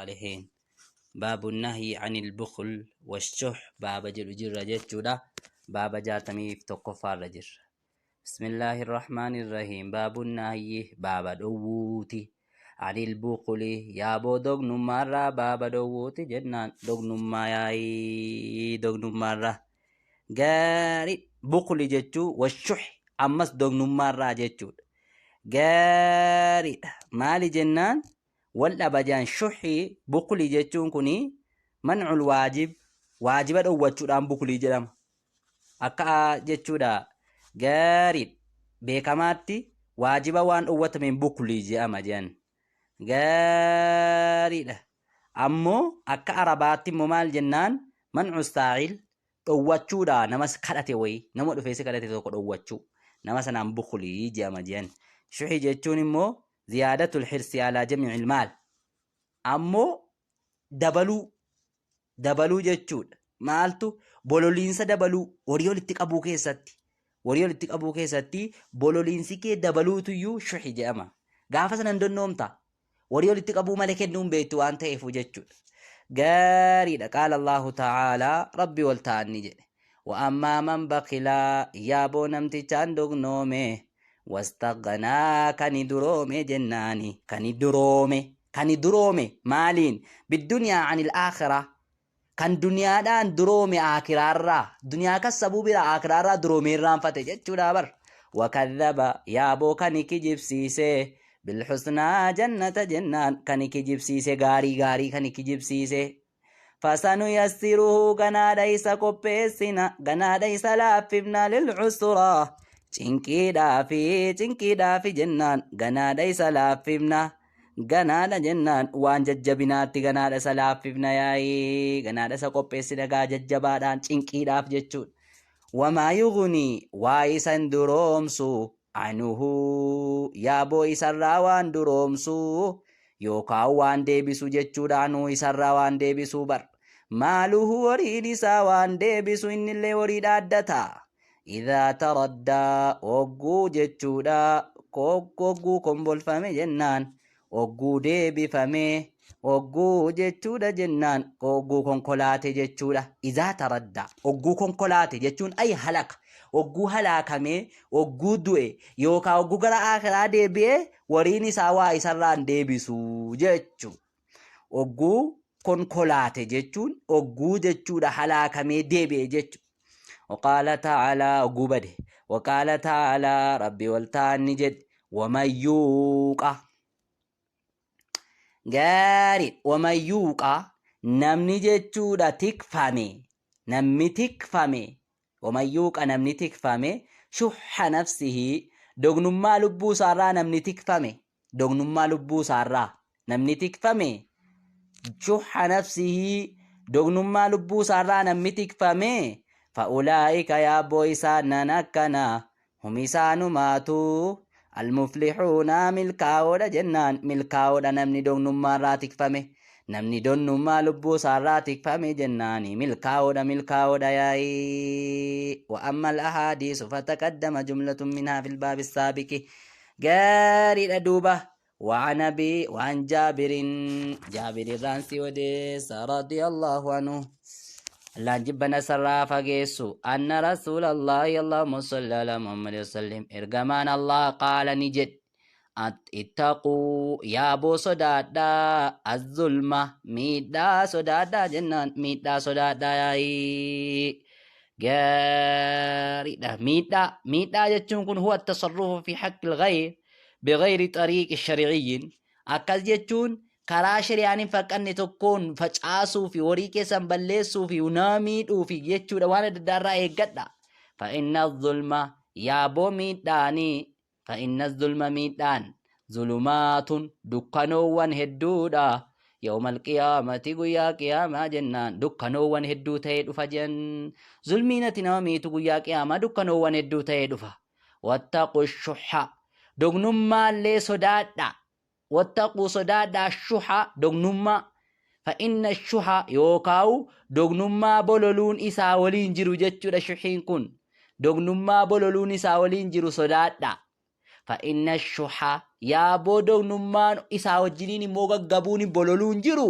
الصالحين. باب النهي عن البخل والشح باب جل جر جتشودا باب جاتمي في تقفار جر. بسم الله الرحمن الرحيم. باب النهي باب دووتي عن البخل يا بو دغنمارا باب دووتي جنان دغنما ياي دغنمارا gaarii. Bukli jechuu washuh ammas dognummaarraa jechuudha. Gaariidha. Maali jennaan wal dhaba jaan shuhii bukli jechuun kuni man'ul waajib waajiba dhowwachuudhaan buklii jedhama. Akka jechuudha gaariidha. Beekamaatti waajiba waan dhowwatameen buklii jedhama jedhan. Gaariidha. Ammoo akka arabaatti immoo maal jennaan man'u saa'il dhowwachuudha nama kadhate wayii nama dhufee si kadhate tokko dhowwachuu nama sanaan buklii jedhama jedhan. Shuhii jechuun immoo ziyaadatul hirsi alaa jamiicil maal ammoo dabaluu dabaluu jechuudha. Maaltu bololiinsa dabaluu horii walitti qabuu keessatti horii walitti qabuu keessatti bololiinsi kee dabaluutuyyuu shuhi jedhama. Gaafa sana hin donnoomta. Horii walitti qabuu malee kennuu hin beektu waan ta'eef jechuudha. Gaariidha. Qaala Allahu ta'aalaa Rabbi wal ta'an ni jedhe. Wa'ammaa man bakilaa yaaboo namtichaan dognoome wastaghnaa kani duroome jennaani kani duroome kani duroome maaliin biddunyaa anil aakhiraa kan duniyaadhaan duroome aakiraarraa duniyaa kassabuu bira aakiraarraa duroome irraanfate jechuudha bar. Wakadhaba yaaboo kani kijibsiise bilhusnaa jannata jennaan kani kijibsiise gaarii gaarii kani kijibsiise fasanuyassiruhu ganaadha isa qopheessina ganaadha isa laaffifna lil'usraa cinqiidhaafi cinqiidhaafi jennaan ganaadha isa laaffifna ganaadha jennaan waan jajjabinaatti ganaadha isa laaffifna yaa'ii ganaadha isa qopheessina gaa jajjabaadhaan cinqiidhaaf jechuudha. Wamaa yugnii waa isan duroomsu anuhu yaaboo isarraa waan duroomsu yookaan waan deebisu jechuudha anuu isarraa waan deebisuu bar. Maaluhu horiin isaa waan deebisu innillee horii dhaaddata. Idhaa taraddaa ogguu jechuudha ogguu kombolfame jennaan ogguu deebifame ogguu jechuudha jennaan ogguu konkolaate jechuudha. Idhaa taraddaa ogguu konkolaate jechuun ay halaka ogguu halaakamee ogguu du'e yookaan ogguu gara akhiraa deebi'ee wariin isaa waa isarraan deebisu jechuudha. Ogguu konkolaate jechuun ogguu jechuudha halaakamee deebi'e jechuudha. Waqaala ta'aalaa ogguu bade. Waqaala ta'aalaa rabbi wal ta'an ni jedhe. Wamayyuuqa. Gaarii wamayyuuqa namni jechuudha tikfame. Namni tikfame. Wamayyuuqa namni tikfame. Shuhha nafsihii dognummaa lubbuu isaarraa namni tikfame. Dognummaa lubbuu isaarraa namni tikfame. Shuhha nafsihii dognummaa lubbuu isaarraa namni tikfame. Fa'ulaa'ika yaabboo isaan nan akkana hum isaanumaatu almuflixuuna milkaa'oodha jennaan milkaa'oodha namni dognummaarraa tikfame namni dognummaa lubbuu isaarraa tikfame jennaani milkaa'oodha milkaa'oodha yaa'ii. Wa amma al-ahaadiisu fataqaddama jumlatun minhaa fil baabi saabiqi. Gaariidha duuba. وعن أبي وعن جابر جابر الرانسي وديس رضي الله عنه اللان جبنا سرا فقيسو أن رسول الله اللهم صل على محمد وسلم إرجمان الله قال نجد اتقوا يا بو صدادا الظلمة ميدا صدادا جنان ميدا صدادا يا gaariidha. Miidhaa miidhaa jechuun kun huwa tasarrufu fi haqqi al-ghayr bighayri xariiqi shari'iyyin akkas jechuun karaa shari'aan hin faqqanne tokkoon facaasuu fi horii keessan balleessuu fi nama miidhuu fi jechuudha waan adda addaa irraa eeggadha. Fa'inna zulma yaaboo miidhaanii fa'inna zulma miidhaan zulumaatun dukkanoowwan hedduudha. Yawmal qiyaamati guyyaa qiyaamaa jennaan dukkanoowwan hedduu ta'ee dhufa jedhan. Zulmiin ati nama miitu guyyaa qiyaamaa dukkanoowwan hedduu ta'ee dhufa. Wattaqu shuhha dognummaallee sodaadha. Wattaquu sodaadha shuha dognummaa. Fa'inna shuha yookaawu dognummaa bololuun isaa waliin jiru jechuudha shuhiin kun. Dognummaa bololuun isaa waliin jiru sodaadha. Fa'inna shuha yaaboo dognummaan isaa wajjiniin immoo gaggabuun bololuun jiru.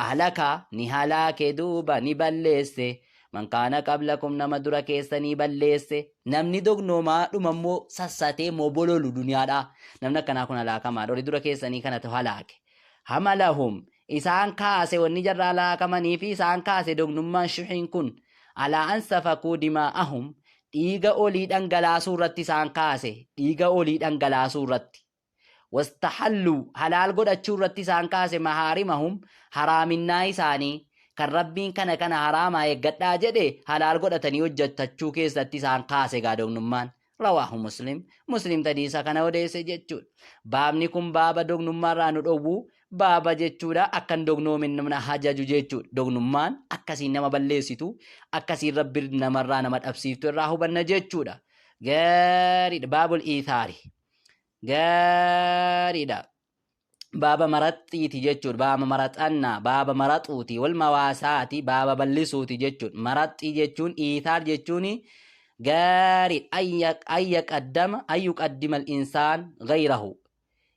Ahlaka ni halaake duuba ni balleesse. Man kaana qablakum nama dura keessanii balleesse. Namni dognoomaa dhuma immoo sassatee immoo bololu duniyaadha. Namni akkanaa kun halaakamaadha. Warri dura keessanii kanatu halaake. Hamalahum isaan kaase wanni jarra halaakamanii fi isaan kaase dognummaan shuhiin kun alaa an safakuu dimaa'ahum dhiiga olii dhangalaasuu irratti isaan kaase dhiiga olii dhangalaasuu irratti. Wastahalluu halaal godhachuu irratti isaan kaase mahaarimahum haraaminnaa isaanii kan Rabbiin kana kana haraamaa eeggadhaa jedhe halaal godhatanii hojjetachuu keessatti isaan kaase gaa dognummaan. Rawaahu Muslim. Muslim hadiisa kana odeesse jechuudha. Baabni kun baaba dognummaarraa nu dhowwu baaba jechuudha akka hin dognoomin nama hajaju jechuudha. Dognummaan akkasiin nama balleessitu akkasiin Rabbi namarraa nama dhabsiiftu irraa hubanna jechuudha. Gaariidha. Baabul iithaari. Gaariidha. Baaba maraxiiti jechuudha. Baaba maraxannaa, baaba maraxuuti, wal mawaasaati, baaba bal'isuuti jechuudha. Maraxii jechuun iithaar jechuun gaariidha. Ayya qaddama, ayyu qaddima insaan gayrahu.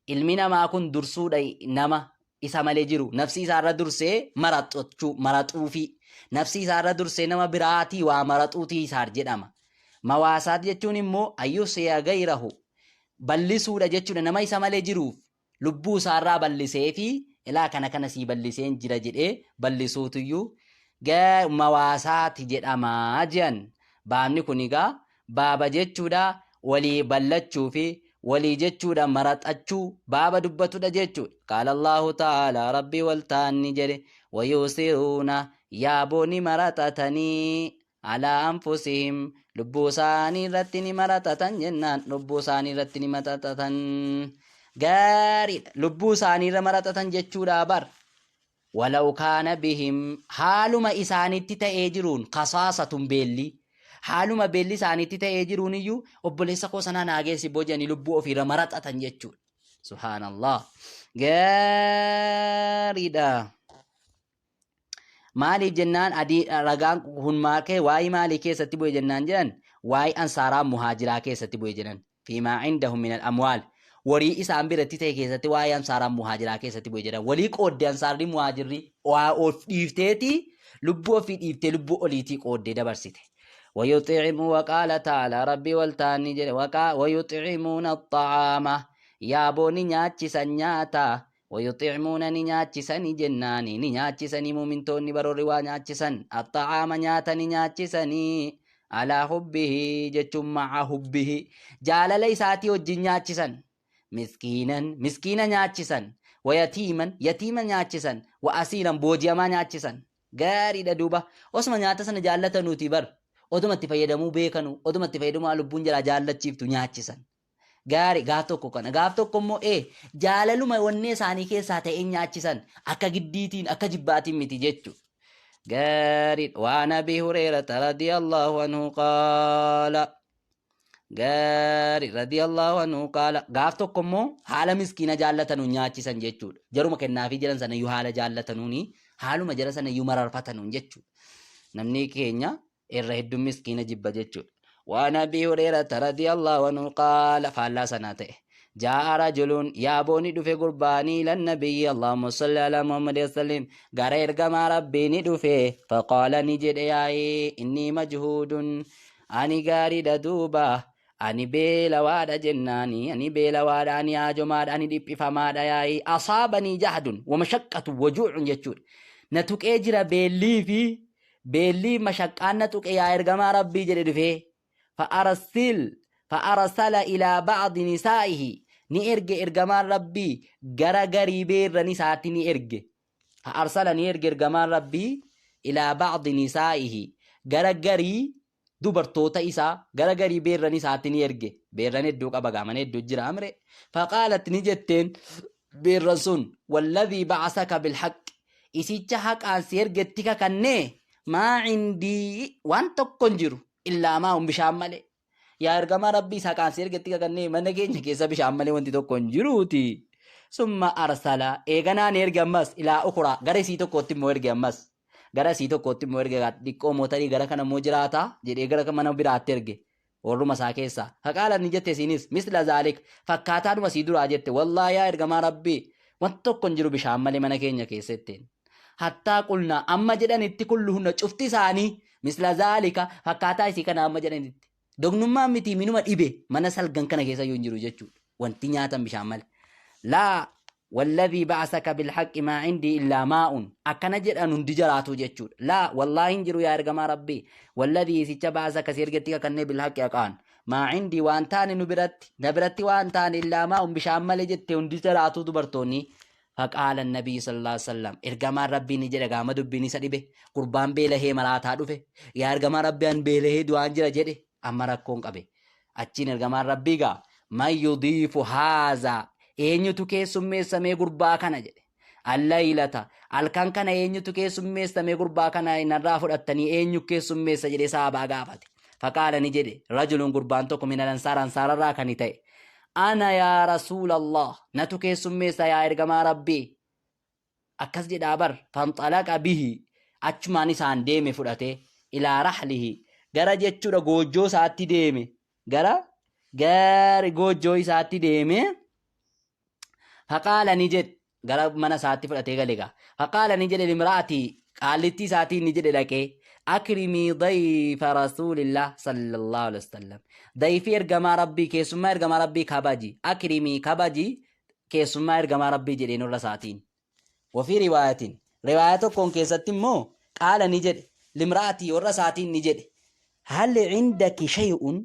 Ilmi namaa kun dursuudha nama isa malee jiru. Nafsi isaarra dursee maraxachuu, maraxuufi. Nafsi isaarra dursee nama biraatii waa maraxuutii isaar jedhama. Mawaasaat jechuun immoo ayyusiya gayrahu. Ballisuudha jechuudha nama isa malee jiruuf lubbuu isaarraa ballisee fi ilaa kana kana sii balliseen jira jedhee ballisuutuyyuu mawaasaati jedhama jedhan. Baabni kun egaa baaba jechuudha walii ballachuu fi walii jechuudha maraxachuu baaba dubbatudha jechuudha. Qaala Allahu ta'ala Rabbii wal ta'anni jedhe wayusiruuna yaaboo ni maraxatanii alaa anfusihim lubbuu isaanii irratti ni maraxatan jennaan lubbuu isaanii irratti ni maraxatan gaariidha lubbuu isaanii irra maraxatan jechuudha bar walaw kaana bihim haaluma isaanitti ta'ee jiruun kasaasatun beelli haaluma beelli isaanitti ta'ee jiruun iyyuu obboleessa koo sanaa naa geessi bojanii lubbuu ofiirra maraxatan jechuudha subhaanallah gaariidha. Maaliif jennaan adii ragaan kun maakee waa'ee maalii keessatti bu'e jennaan jedhan waa'ee ansaaraa muhaajiraa keessatti bu'e jedhan fiimaa indahum minal amwaal warii isaan biratti ta'e keessatti waa'ee ansaaraa muhaajiraa keessatti bu'e jedhan walii qoodde ansaarri muhaajirri waa of dhiifteeti lubbuu ofii dhiiftee lubbuu oliitii qooddee dabarsite. ويطعم وقال تعالى ربي والتاني جل وقا ويطعمون الطعام يا بوني نياتشسن نياتا Wayuxcimuuna ni nyaachisani jennaani ni nyaachisanii mu'mintoonni barorri waa nyaachisan axxa'aama nyaata ni nyaachisanii alaa hubbihi jechuun ma'a hubbihi jaalala isaatii wajjin nyaachisan miskiinan miskiina nyaachisan wayatiiman yatiima nyaachisan wa asiiran booji'amaa nyaachisan gaariidha duuba osuma nyaata sana jaallatanuuti bar oduma itti fayyadamuu beekanu oduma itti fayyadamuu lubbuun jalaa jaallachiiftu nyaachisan Gaari gaaf tokko kana gaaf tokko immoo ee jaalaluma wannee isaanii keessaa ta'een nyaachisan akka giddiitiin akka jibbaatiin miti jechu. Gaari waan Abii Hureerata radiyallahu anhu qaala. Gaari radiyallahu anhu qaala gaaf tokko immoo haala miskiina jaallatanuun nyaachisan jechuudha. Jaruma kennaafii jiran sanayyuu haala jaallatanuuni haaluma jara sanayyuu mararfatanuun jechuudha. Namni keenya irra hedduun miskiina jibba jechuudha. Waan Abii Hureerata radiyallahu anhu qaala faallaa sanaa ta'e. Jaa'a rajulun yaabooni dhufe gurbaanii ilan nabiyyi Allahumma salli ala Muhammad wasallim gara ergamaa rabbii ni dhufe faqaala ni jedhe yaa'ee inni majhuudun ani gaariidha duuba ani beelawaadha jennaani ani beelawaadha ani haajomaadha ani dhiphifamaadha yaa'ii asaabanii jahdun wamashaqqatu wajuucun jechuudha na tuqee jira beellii fi Beellii mashaqqaan na tuqe yaa ergamaa Rabbii jedhe dhufee. Fa'arsil fa'arsala ilaa ba'di nisaa'ihi ni erge ergamaan Rabbii gara garii beerran isaatti ni erge. Fa'arsala ni erge ergamaan Rabbii ilaa ba'di nisaa'ihi gara garii dubartoota isaa gara garii beerran isaatti ni erge. Beerran hedduu qaba gaa mana hedduu jira amre. Faqaalat ni jetteen beerran sun walladhii ba'asaka bilhaqq isicha haqaan si ergetti kakannee maa cindii waan tokko hin jiru illaa maa bishaan malee. Yaa ergamaa rabbii isa haqaan si ergetti kakannee mana keenya keessa bishaan malee wanti tokko hin jiruuti. Summa arsala eeganaa ni erge ammas ilaa ukuraa gara isii tokkootti immoo erge ammas. Gara isii tokkootti immoo erge xiqqoo mootarii gara kana immoo jiraata jedhee gara mana biraatti erge. Warruma isaa keessaa. Faqaalat ni jette isiinis misla zaalik fakkaataadhuma sii duraa jette wallaahi yaa ergamaa rabbii wanti tokko hin jiru bishaan malee mana keenya keessa jetteen. Hattaa qulnaa amma jedhanitti kulluhunna cufti isaanii misla zaalika fakkaataa isii kana amma jedhanitti. Dognummaan miti minuma dhibe mana salgan kana keessa yoo hin jiru jechuudha. Wanti nyaatan bishaan malee. Laa walladhii ba'asaka bilhaqqi maa indii illaa maa'un akkana jedhan hundi jaraatu jechuudha. Laa wallaahi hin jiru yaa ergamaa Rabbii walladhii isicha ba'asaka si ergetti kakannee bilhaqqi haqaan maa indii waan taane nu biratti na biratti waan taane illaa maa'un bishaan malee jette hundi jaraatu dubartoonni. Faqaala nabiyyi sallallahu alaihi wasallam ergamaan Rabbii ni jedhe gaama dubbiin isa dhibe gurbaan beelahee maraataa dhufe yaa ergamaa Rabbii an beelahee du'aan jira jedhe amma rakkoon qabe. Achiin ergamaan Rabbii gaa man yudiifu haazaa eenyutu keessummeessamee gurbaa kana jedhe. Allaylata halkan kana eenyutu keessummeessamee gurbaa kana narraa fudhattanii eenyu keessummeessa jedhee sahabaa gaafate. Faqaala ni jedhe rajulun gurbaan tokko min alansaar ansaararraa kan ta'e. Ana yaa Rasuulallah natu keessummeessa yaa ergamaa Rabbii. Akkas jedhaa bar fanxalaqa bihi achumaan isaan deeme fudhatee ilaa rahlihi gara jechuudha goojjoo isaatti deeme gara gara goojjoo isaatti deeme faqaala ni jedhe gara mana isaatti fudhatee gale gaa faqaala ni jedhe limra'ati qaallittii isaatiin ni jedhe dhaqee akrimii dayfa rasuulillah sallallahu alaihi wasallam dayfii ergamaa rabbii keessummaa ergamaa rabbii kabaji akrimii kabaji keessummaa ergamaa rabbii jedheen warra isaatiin. Wafii riwaayatiin riwaayaa tokkoon keessatti immoo qaala ni jedhe limra'atii warra isaatiin ni jedhe hal cindaki shay'un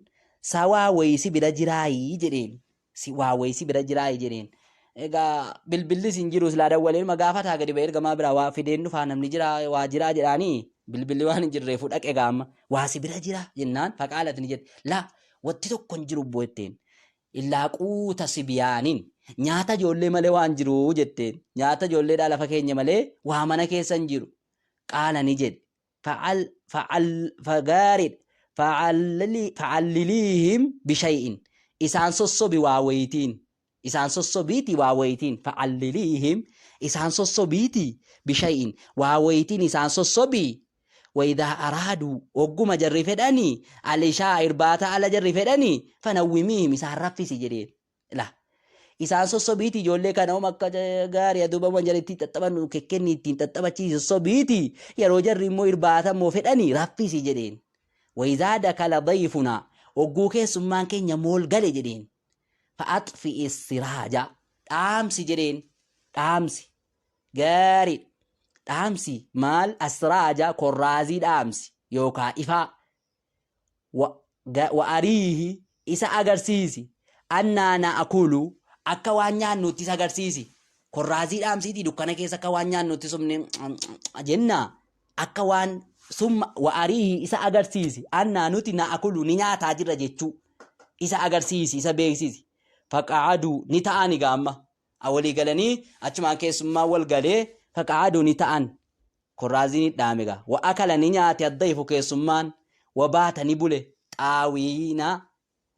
sawaa wayisi bira jiraayii jedheen si waa wayisi bira jiraayii jedheen. Egaa bilbillis hin jiru silaa dawwalee ma gaafataa gadi ba'ee ergamaa biraa waa fideen dhufaa namni jira waa jiraa jedhaanii bilbilli waan hin jirreefu dhaqe gaama waa si bira jira jennaan faqaalat ni jedhe laa wanti tokko hin jiru jetteen. Illaa quuta sibyaanin nyaata ijoollee malee waan jiru jetteen nyaata ijoolleedhaa lafa keenya malee waa mana keessa hin jiru qaala ni jedhe fa'al fa'al fagaaridha fa'alliliihim bishay'in isaan sossobi waa wayitiin isaan sossobiiti waa wayitiin fa'alliliihim isaan sossobiiti bishay'in waa wayitiin isaan sossobii Wayidhaa araaduu hogguma jarri fedhani al-ishaa irbaata ala jarri fedhani fanawwimiihim isaan raffisi jedheen. La isaan sossobiiti ijoollee kana homa akka gaarii aduuba waan jarri ittiin xaxxabannu kekkenni ittiin xaxxabachiisi sossobiiti yeroo jarri immoo irbaata immoo fedhani raffisi jedheen. Wayidhaa dakala dayfunaa hogguu keessummaan keenya mool gale jedheen. Fa'axfi'i siraaja dhaamsi jedheen dhaamsi. Gaariidha. Dhaamsi maal asraaja korraazii dhaamsi yookaa ifaa. Wa, ga, wa ariihi isa agarsiisi. Annaa na'akulu akka waan nyaannuutti isa agarsiisi. Korraazii dhaamsiitii dukkana keessa akka waan nyaannuutti sumni jennaa. Akka waan summa wa ariihi isa agarsiisi. Annaa nuti na'akulu ni nyaataa jirra jechuu. Isa agarsiisi isa beeksisi. Faqa'aduu ni ta'ani gaamma. A walii galanii achumaan keessummaan wal galee faqa'aduu ni ta'an. Korraaziin hin dhaame gaa. Wa akala ni nyaate addayfu keessummaan. Wa baata ni bule xaawiina.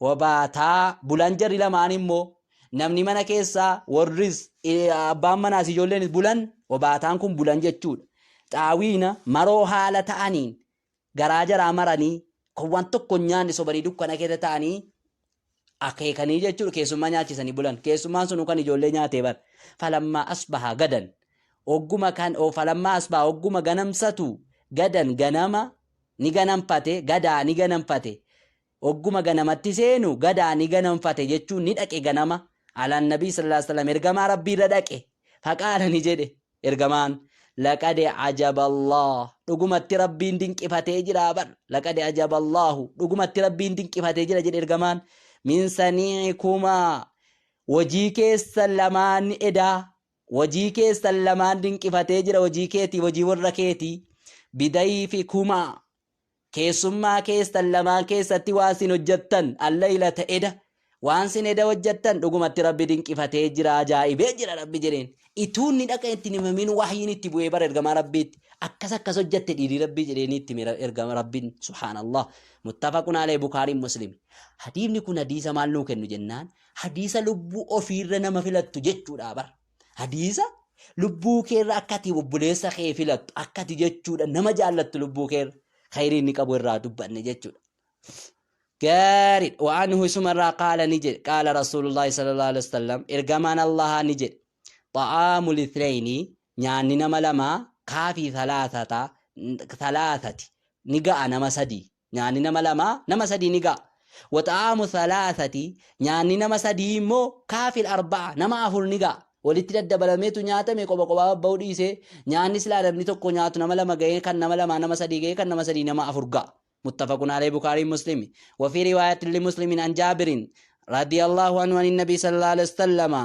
Wa baataa bulan jarri lamaan immoo namni mana keessaa warris abbaan manaas ijoolleenis bulan wa baataan kun bulan jechuudha. Xaawiina maroo haala ta'aniin garaa jaraa maranii kan waan tokko hin nyaanne sobanii dukkana keessa ta'anii akeekanii jechuudha keessummaa nyaachisanii bulan. Keessummaan sunu kan ijoollee nyaatee bar. Falammaa asbaha gadan. Ogguma kan o falammaa asbaha ogguma ganamsatu gadan ganama ni ganamfate gadaa ni ganamfate. Ogguma ganamatti seenu gadaa ni ganamfate jechuun ni dhaqe ganama. Alaan nabii sallallahu alaihi wasallam ergamaa rabbii irra dhaqe. Faqaala ni jedhe. Ergamaan, Laqad ajaballah, dhugumatti Rabbiin dinqifatee jira bar, laqad ajaballahu, dhugumatti Rabbiin dinqifatee jira jedhe ergamaan, min sani'ikumaa, hojii keessan lamaan edaa, hojii keessan lamaan dinqifatee jira hojii keetii hojii warra keetii, bidayfikumaa, Keessummaa keessan lamaan keessatti waan sin hojjattan allaylata eda waan sin eda hojjattan dhugumatti Rabbi dinqifatee jira ajaa'ibee jira Rabbi jedheen. Ituu inni dhaqa itti hin himamin wahyiin itti bu'ee bara ergamaa Rabbiitti akkas akkas hojjatte dhiirii Rabbii jedheenii itti hime ergama Rabbiin subhaanallah muttafaqun alayhi Bukaariin Muslim. Hadiifni kun hadiisa maal nuu kennu jennaan hadiisa lubbuu ofiirra nama filattu jechuudha bara. Hadiisa lubbuu keerra akka ati obboleessa kee filattu akka ati jechuudha nama jaallattu lubbuu keerra khayrii inni qabu irraa dubbanne jechuudha. Gaariidha. Wa'anhu isumarraa qaala ni jedhe qaala rasuulullaahi sallallahu alaihi wasallam ergamaan Allahaa ni jedhe xa'aamul ithnayni nyaanni nama lamaa Kaafii thalathata thalathati ni ga'a nama sadii. Nyaanni nama lamaa nama sadii ni ga'a. Waxa'aamu thalathati nyaanni nama sadii immoo kaafil arba'a nama afur ni ga'a. Walitti daddabalameetu nyaatame qoba qobaa babba'uu dhiisee nyaanni silaa namni tokko nyaatu nama lama ga'ee kan nama lamaa nama sadii ga'ee kan nama sadii nama afur ga'a. Muttafaqun alayhi Bukhari Muslim. Wa fi riwaayatin li Muslimin an Jaabirin radiyallahu anhu anin nabii sallallahu alaihi wasallama.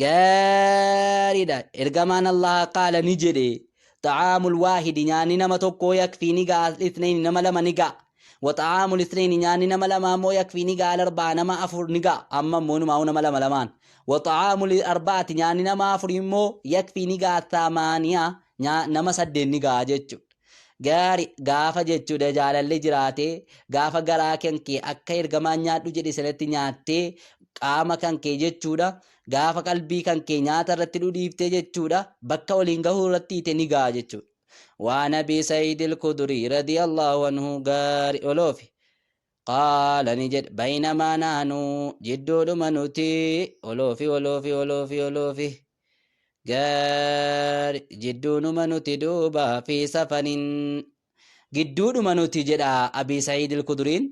Gaariidha. Ergamaan Allah qaala ni jedhe. Xa'aamul waahidi nyaanni nama tokkoo yakfii ni ga'a ithnayni nama lama ni ga'a. Wa xa'aamul ithnayni nyaanni nama lamaa immoo yakfii ni ga'a arbaa nama afur ni ga'a. Amma immoo numaa'u nama lama lamaan. Wa xa'aamul arbaati nyaanni nama afur immoo yakfii ni ga'a thamaaniya nama saddeet ni ga'a jechuudha. Gaari gaafa jechuudha jaalalli jiraatee gaafa garaa kan kee akka ergamaan nyaadhu jedhe sanatti nyaattee qaama kan kee jechuudha gaafa qalbii kan kee nyaata irratti dhudhiiftee jechuudha bakka waliin gahuu irratti hiite ni ga'a jechuudha. Waan Abii Sa'iid al-Kudrii radiyallahu anhu gaari oloofi. Qaala ni jedhe baynamaa nahnu jidduudhuma nuti oloofi oloofi oloofi oloofi gaari jidduunuma nuti duuba fi safanin gidduudhuma nuti jedha Abii Sa'iid al-Kudriin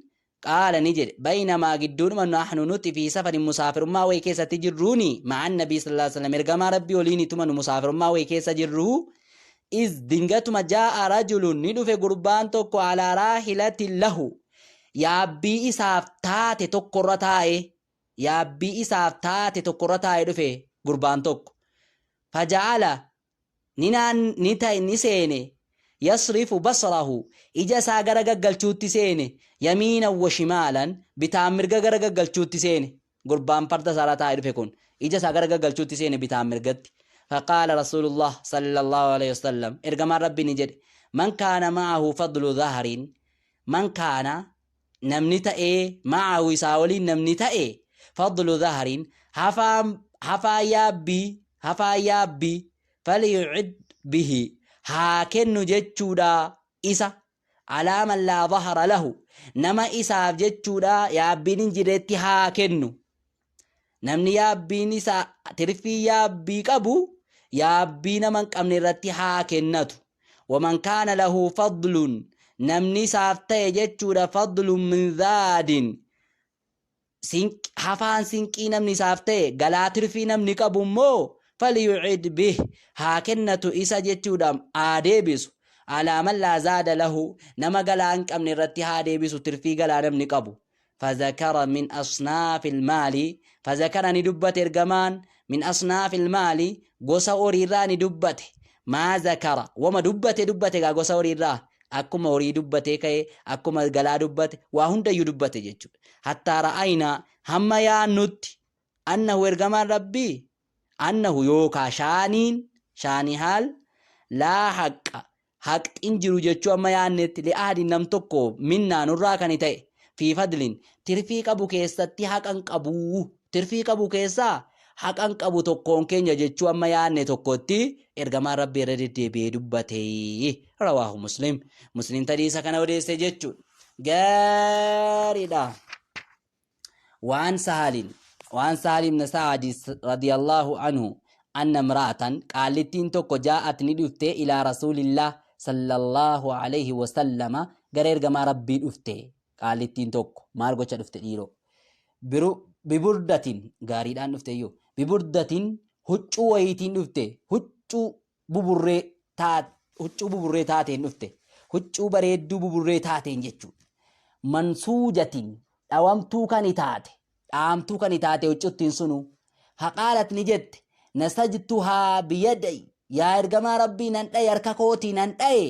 qaala ni jedhe baynamaa gidduudhuma nahnu nuti fi safarin musaafirummaa wayii keessatti jirruuni ma'an nabii sallallahu alaihi wasallam ergamaa rabbii waliin ituma nu musaafirummaa wayii keessa jirruu Iz dingatuma jaa'a rajulun ni dhufe gurbaan tokko alaa raahilatin lahu yaabbii isaaf taate tokkorra taa'ee yaabbii isaaf taate tokkorra taa'ee dhufe gurbaan tokko. Faja'ala ni naan ni ta'e ni seene yasrifu basrahu ija isaa gara gaggalchuutti seene yamiinan wa shimaalan bitaan mirga gara gaggalchuutti seene. Gurbaan farda isaarra taa'ee dhufe kun ija isaa gara gaggalchuutti seene bitaan mirgatti. Faqaala Rasuulullah sallallahu alaihi wasallam ergamaan Rabbii ni jedhe man kaana ma'ahu fadlu dhahrin man kaana namni ta'ee ma'ahu isaa waliin namni ta'e fadlu dhahrin hafaa hafaa yaabbii hafaa yaabbii falyucid bihi haa kennu jechuudha isa alaa man laa dhahara lahu nama isaaf jechuudha yaabbiin hin jirretti haa kennu namni yaabbiin isaa tirfii yaabbii qabu yaabbii nama hin qabne irratti haa kennatu waman kaana lahu fadlun namni isaaf ta'e jechuudha fadlun min zaadin hafaan sinqii namni isaaf ta'e galaa tirfii namni qabu immoo falyucid bih haa kennatu isa jechuudha haa deebisu alaa man laa zaada lahu nama galaa hin qabne irratti haa deebisu tirfii galaa namni qabu fazakara min asnaafi ilmaali fazakara ni dubbate ergamaan min asnaafi ilmaali gosa horiirraa ni dubbate maa zakara wama dubbate dubbate gaa gosa horiirraa Akkuma horii dubbatee ka'e, akkuma galaa dubbate, waa hundayyuu dubbate jechuudha. Hattaa ra'aynaa hamma yaannutti annahu ergamaan Rabbii annahu yookaa shaaniin shaanii haal laa haqqa haqxin jiru jechuu amma yaannetti li'ahadin nam tokko minnaa nurraa kan ta'e fi fadlin tirfii qabu keessatti haqan qabu tirfii qabu keessaa haqan qabu tokkoon keenya jechuu amma yaanne tokkotti ergamaan Rabbii irra deddeebi'ee dubbate. Rawaahu Muslim. Muslim tadiisa kana odeesse jechuudha. Gaariidha. Waan Sahalin waan Sahal ibn Sa'adi radiyallahu anhu anna imra'atan qaallittiin tokko jaa'at ni dhufte ilaa rasuulillah sallallahu alaihi wasallama gara ergamaa Rabbii dhufte qaallittiin tokko maal gocha dhufte dhiiroo biru biburdatin gaariidhaan dhufte iyyuu biburdatin huccuu wayiitiin dhufte huccuu buburree taa huccuu buburree taateen dhufte huccuu bareedduu buburree taateen jechuudha mansuujatin dhawamtuu kan taate dhaamtuu kan taate huccuttiin sunu faqaalat ni jette nasajtuhaa biyaday yaa ergamaa rabbii nan dhaye harka kootii nan dhaye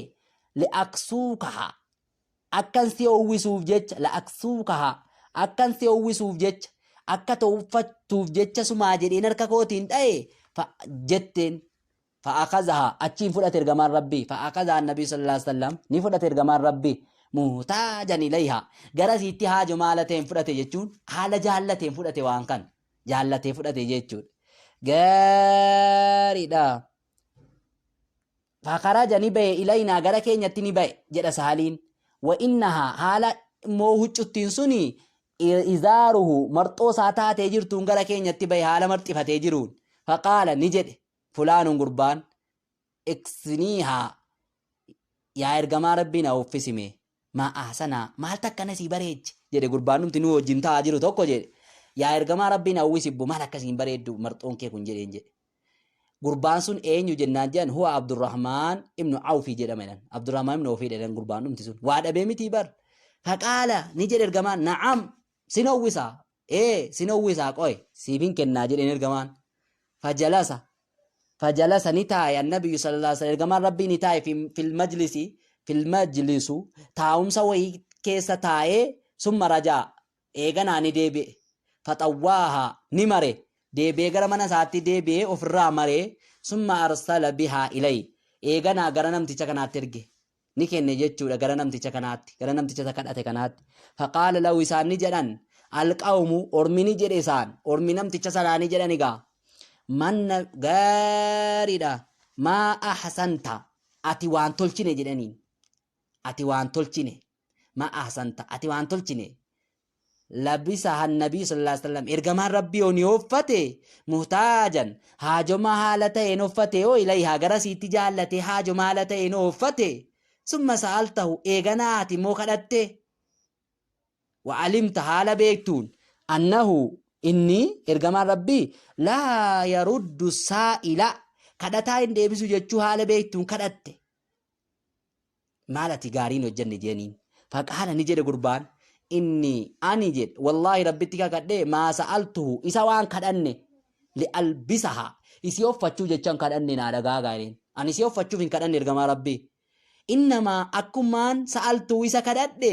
li'aksuukaha akkan si howwisuuf jecha la'aksuukaha akkan si howwisuuf jecha akka ta'u uffattuuf jecha sumaa jedheen harka kootiin dhaye jetteen fa'akazaha achiin fudhate ergamaan rabbii fa'akazaha nabii sallallahu alaihi wasallam ni fudhate ergamaan rabbii muhtaajan ilayha gara isiitti haajo maala ta'een fudhate jechuun haala jaallateen fudhate waan kan jaallatee fudhate jechuudha gaariidha. Fakaraja ni bahe ilaynaa gara keenyatti ni bahe jedha sahaliin. Wa innahaa haala immoo huccuttiin suni izaaruhu marxoo isaa taatee jirtuun gara keenyatti bahe haala marxifatee jiruun. Faqaala ni jedhe fulaanuun gurbaan. Iksiniihaa yaa ergamaa Rabbii na uffisime maa ahsanaa maaltu akkana sii bareeche jedhe gurbaan numti nu wajjin taa'aa jiru tokko jedhe yaa ergamaa Rabbii na uwwisibbu maal akkasiin bareeddu marxoon kee kun jedheen jedhe. Gurbaan sun eenyu jennaan jedhan huwa Abdurrahmaan ibnu Awfii jedhama jedhan. Abdurrahmaan ibnu Awfii jedhan gurbaan dhumti sun. Waa dhabee mitii bar. Faqaala ni jedhe ergamaan na'am sin howwisa ee sin howwisaa qoy siifin kennaa jedheen ergamaan. Fajalasa fajalasa ni taa'e annabiyyu sallallahu alaihi wasallam ergamaan rabbii ni taa'e fil majlisi fil majlisu taa'umsa wayii keessa taa'ee summa rajaa eeganaa ni deebi'e faxawwaaha ni mare deebi'ee gara mana isaatti deebi'ee ofirraa maree summa arsala bihaa ilay eeganaa gara namticha kanaatti erge ni kenne jechuudha gara namticha kanaatti gara namticha isa kadhate kanaatti faqaala lahu isaan ni jedhan alqawmu ormi ni jedhe isaan ormi namticha sanaa ni jedhan egaa manna gaariidha maa ahsanta ati waan tolchine jedhaniin ati waan tolchine maa ahsanta ati waan tolchine labisaha nabii sallallahu alaihi wasallam ergamaan rabbii yoo ni uffate muhtaajan haajoma haala ta'een uffate yoo ilayhaa gara siitti jaallate haajoma haala ta'een uffate summa sa'altahu eeganaa ati immoo kadhatte wa alimta haala beektuun annahu inni ergamaan rabbii laa yaruddu saa'ila kadhataa hin deebisu jechuu haala beektuun kadhatte maal ati gaarii hin hojjenne jeeniin faqaala ni jedhe gurbaan inni ani jedhe wallaahi rabbitti kakadhe maa sa'altuhu isa waan kadhanne li'albisaha isii uffachuu jechan kadhanne naa dhagaa gaariin ani isii uffachuuf hin kadhanne ergamaa rabbii innamaa akkumaan sa'altuu isa kadhadhe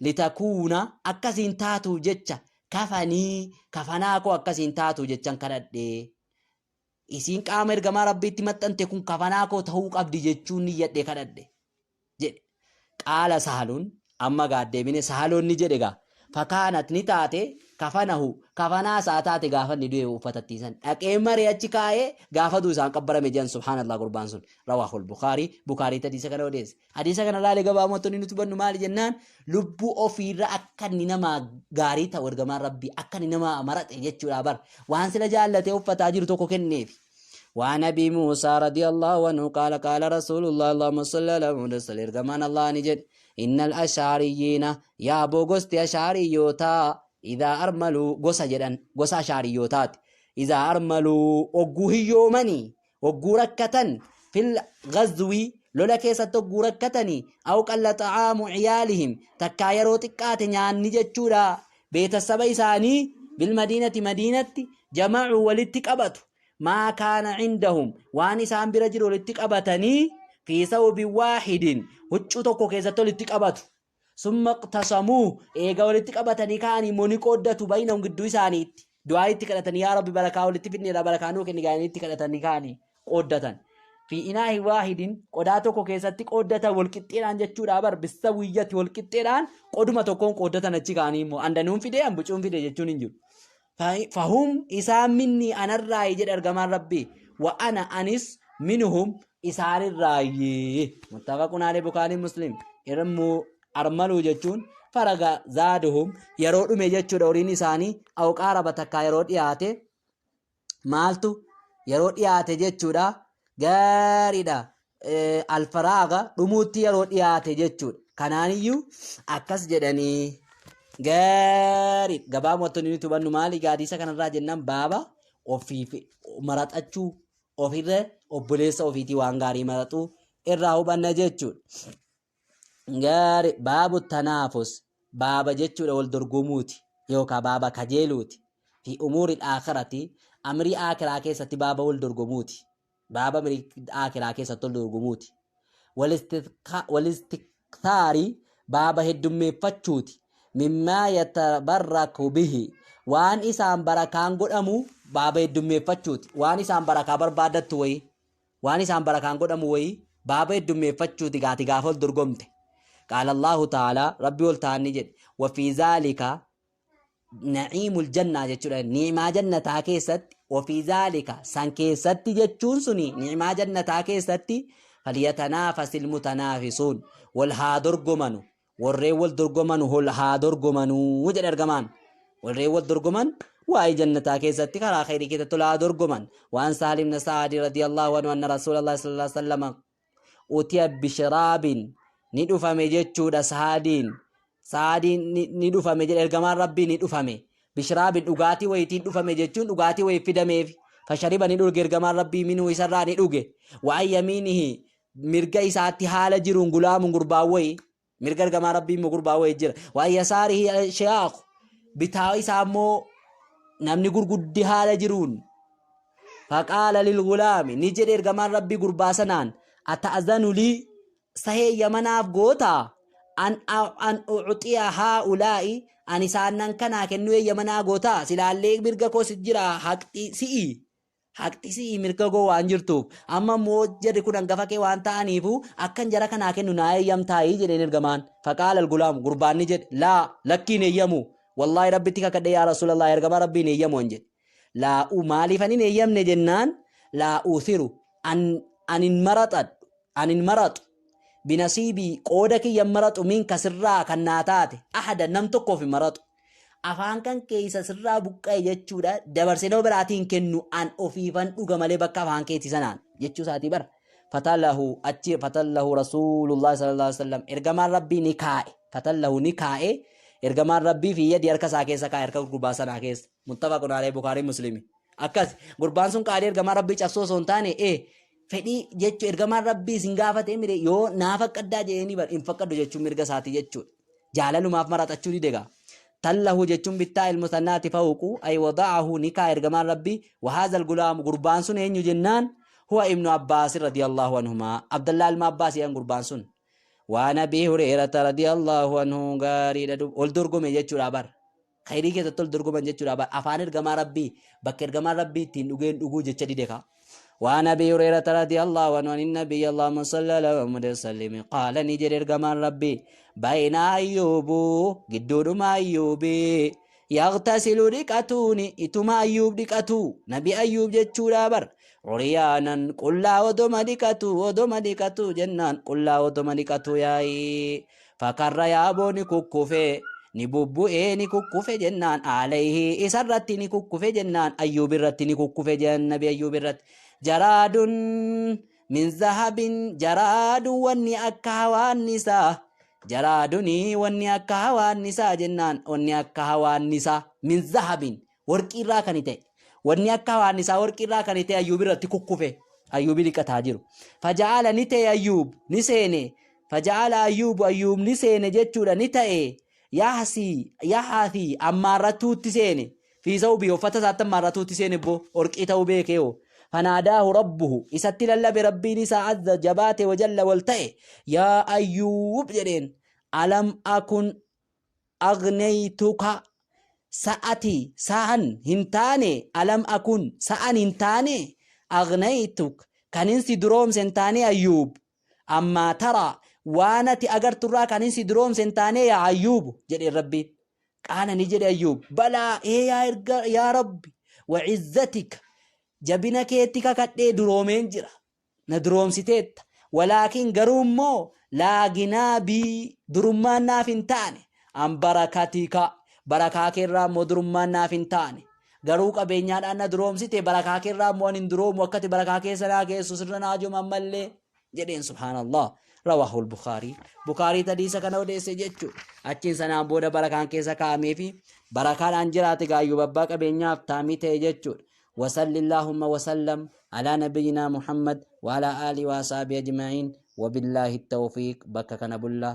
litakuuna akkasiin taatuuf jecha kafanii kafanaa koo akkasiin taatuuf jechan kadhadhe Isiin qaama ergamaa Rabbiitti maxxante kun kafanaa koo tahuu qabdi jechuun niyyadhe kadhadhe jedhe. Qaala Sahalun amma gaa deebine Sahaloon ni jedhe gaa fakaanat ni taate kafanahu kafanaa isaa taate gaafa inni du'e uffatattii san dhaqee maree achi kaa'ee gaafa du'u isaan qabbarame jedhan subhaanallah gurbaan sun rawaahul bukaarii bukaariitti hadiisa kana odeesse. Hadiisa kana laalee gabaabumatti wanni nuti hubannu maali jennaan lubbuu ofiirra akka inni nama gaarii ta'u ergamaan rabbii akka inni nama maraxe jechuudha bar waan sila jaallatee uffataa jiru tokko kenneefi. وعن أبي موسى رضي الله عنه قال قال رسول الله اللهم صل على محمد صلى إرجمان الله نجد إن الأشعريين يا أبو غوستي أشعريوتا إذا أرملوا غوسا جدًا غوسا أشعريوتات إذا أرملوا وجوه يومني Hogguu rakkatan fil ghazwi lola keessatti hogguu rakkatani aw qalla xa'aamu ciyaalihim takkaa yeroo xiqqaate nyaanni jechuudha beetasaba isaanii bil madiinati madiinatti jama'uu walitti qabatu maa kaana cindahum waan isaan bira jiru walitti qabatanii fi sawbin waahidin huccuu tokko keessatti walitti qabatu Summa iqtasamuu eega walitti qabatanii ka'anii immoo ni qooddatu baynahum gidduu isaaniitti. Du'aa itti kadhatanii yaa Rabbi barakaa walitti fidneerra barakaa nuu kenni gaanii itti kadhatanii ka'anii qooddatan. Fi inaahi waahidin qodaa tokko keessatti qooddatan wal qixxeedhaan jechuudha bar bisawiyyati wal qixxeedhaan qoduma tokkoon qooddatan achi ka'anii immoo andanuun fidee ambucuun fide jechuun hin jiru. Fahum isaan minni anarraayi jedhe ergamaan Rabbii wa ana anis minhum isaanirraayi. Muttafaqun alee Bukaarii Muslim. Irmuu armaluu jechuun faraga zaaduhum yeroo dhume jechuudha horiin isaanii aw qaaraba takkaa yeroo dhiyaate maaltu yeroo dhiyaate jechuudha gaariidha alfaraaga dhumuutti yeroo dhiyaate jechuudha. Kanaaniyyuu akkas jedhanii gaarii gabaabumatti nuti hubannu maali gaadiisa kanarraa jennaan baaba ofii maraxachuu ofirra obboleessa ofiitii waan gaarii maraxuu irraa hubanna jechuudha. Gaarii baabu tanaafus baaba jechuudha wal dorgomuuti yookaan baaba kajeeluuti fi umuuri aakhirati amrii aakhiraa keessatti baaba wal dorgomuuti. Baaba aakiraa keessatti ol dorgomuuti. Walistiktaari baaba heddummeeffachuuti. Mimmaa yatabarraku bihi waan isaan barakaan godhamu baaba heddummeeffachuuti. Waan isaan barakaa barbaaddattu wayii waan isaan barakaan godhamu wayii baaba heddummeeffachuuti gaati gaafa ol dorgomte. Qaala Allahu ta'aalaa Rabbi ol ta'an ni jedhe. Wafii zaalika na'iimul jannaa jechuudha. Ni'imaa jannataa keessatti wafii zaalika san keessatti jechuun suni ni'imaa jannataa keessatti falyatanaafasil mutanaafisuun wal haa dorgomanu warreen wal dorgomanu wal haa dorgomanuu jedhe ergamaan warreen wal dorgoman Waa'ee jannataa keessatti karaa khayrii keessatti tolaa dorgoman. Waan Sahal ibn Sa'adi radiyallahu anhu anna Rasulallah sallallahu alaihi wasallam utiya bishiraabin, ni dhufame jechuudha. Saadiin, Saadiin ni dhufame jedhe. Ergamaan Rabbii ni dhufame. Bishiraabin, dhugaatii wayitiin dhufame jechuun dhugaatii wayii fidameef. Fashariba, ni dhuge. Ergamaan Rabbii minhu, isarraa ni dhuge. Wa an yamiinihi, mirga isaatti haala jiruun, gulaamun, gurbaan wayii. Mirga ergamaa Rabbii immoo gurbaa wayii jira. Wa an yasaarihi shiyaaqu, bitaa isaa immoo namni gurguddi haala jiruun. Faqaala lilgulaami, ni jedhe ergamaan Rabbii gurbaa sanaan, ata'azanu lii, sahee yamanaaf gootaa, an ucxiya haa'ulaa'i, an isaannan kanaa kennuu eeyyamanaa gootaa? Silaallee mirga koo sit jira, haqxi si'i. Haqxi si'i mirga koo waan jirtuuf, amma immoo jarri kun hangafa kee waan ta'aniifu akkan jara kanaa kennu naa eeyyamtaayii jedheen ergamaan. Faqaala al-gulaamu, gurbaan ni jedhe, laa, lakkii, hin eeyyamu. Wallaahi Rabbitti kakadhe, yaa Rasuulallah, ergamaa Rabbii, hin eeyyamu an jedhe. Laa u maaliif an hin eeyyamne jennaan, laa uthiru, an hin maraxadhu, an hin maraxu, binasiibii, qooda kiyya hin maraxu, minka, sirraa kan naa taate, ahada, nam tokkoof hin maraxu. Afaan kan keessa sirraa buqqa'e jechuudha dabarsee nama biraatiin kennu, an ofiifan dhuga malee bakka afaan keetii sanaan jechuu isaatii bara. Fatalahu achi fatallahu Rasuulullah sallallahu alaihi wasallam, ergamaan Rabbii ni kaa'e. Fatallahu, ni kaa'e. Ergamaan Rabbii fi yadi, harka isaa keessa kaa'e, harka gurbaa sanaa keessa. Muttafaqun alayhi, Bukaarii Muslimi. Akkas gurbaan sun qaalii ergamaan Rabbii cabsoo osoo hin taane fedhii jechuu ergamaan Rabbii isin gaafate mire yoo naa faqqaddaa jedhee bar hin faqqaddu jechuun mirga isaatii jechuudha. Jaalalumaaf maraxachuu dide gaa. Tallahu jechuun bittaa ilmusannaati fawqu ay wada'ahu, ni kaa ergamaan Rabbii. Wa haazal gulaamu, gurbaan sun eenyu jennaan, huwa ibnu Abbaas radiyallahu anhumaa, Abdallaa ilma Abbaas jedhan gurbaan sun. Waan Abii Hureerata radiyallahu anhu gaariidha ol dorgome jechuudha bar. Khayrii keessatti ol dorgoman jechuudha bar. Afaan ergamaa Rabbii bakka ergamaan Rabbii ittiin dhugeen dhuguu jecha dide kaa. وعن أبي هريرة رضي الله عنه عن النبي، اللهم صل على محمد وسلم، قال، ni jedhe ergamaan Rabbii، بين أيوب، gidduudhuma Ayyuubi، يغتسل، dhiqatuuni, ituma Ayyuub dhiqatu, nabi Ayyuub jechuudha bar, عريانا، qullaa odoma dhiqatu, odoma dhiqatu jennaan, qullaa odoma dhiqatu yaa'ii, فخر, yaaboo ni kukkufe, ni bubbu'ee ni kukkufe jennaan, عليه, isarratti ni kukkufe jennaan, Ayyuub irratti ni kukkufe jedhan, nabi Ayyuub irratti, جراد من ذهب، جراد, wanni akka hawaannisaa, جراد, wanni akka hawaannisaa jennaan, wanni akka hawaannisaa, من ذهب, warqii irraa kan ta'e, wanni akka hawaannisaa warqii irraa kan ta'e Ayyuub irratti kukkufe, Ayyuubi dhiqataa jiru. فجعل, ni ta'e, Ayyuub ni seene. فجعل أيوب, Ayyuub ni seene jechuudha, ni ta'e, يحثي, يحثي, ammaarrattuutti seene, في ثوبه, uffata isaatti ammaarrattuutti seene bo warqii ta'uu beekee hoo. فناداه ربه, isatti lallabe Rabbiin isaa عز, jabaate, وجل, wal ta'e. يا أيوب jedheen, ألم أكن أغنيتك, sa'ati sa'an hin taane, ألم أكن, sa'an hin taane, أغنيتك, kanin si duroomse hin taane, Ayyuub, عما ترى, waan ati agarturraa kanin si duroomse hin taane, yaa Ayyuub jedheen Rabbiin. قال, ni jedhe Ayyuub, بلى, ee yaa erga yaa Rabbi, وعزتك, jabina keetti kakadhee, duroomeen jira, na duroomsiteetta. ولكن, garuu immoo, لا غنى بي, durummaan naaf hin taane, عن بركتك, barakaa keerraa immoo durummaan naaf hin taane. Garuu qabeenyaadhaan na duroomsite, barakaa keerraa immoo ani hin duroomu. Akkati barakaa keessa naa geessu sirra naa jiru ammallee jedheen. Subhaanallah. رواه البخاري, Bukaarii hadiisa kana odeesse jechuu. Achiin sanaan booda barakaan keessa kaa'amee fi barakaadhaan jiraate gaayyuu abbaa qabeenyaaf taamii ta'e jechuudha. وصل اللهم وسلم على نبينا محمد وعلى آله وأصحابه أجمعين، وبالله التوفيق. بك كان بالله.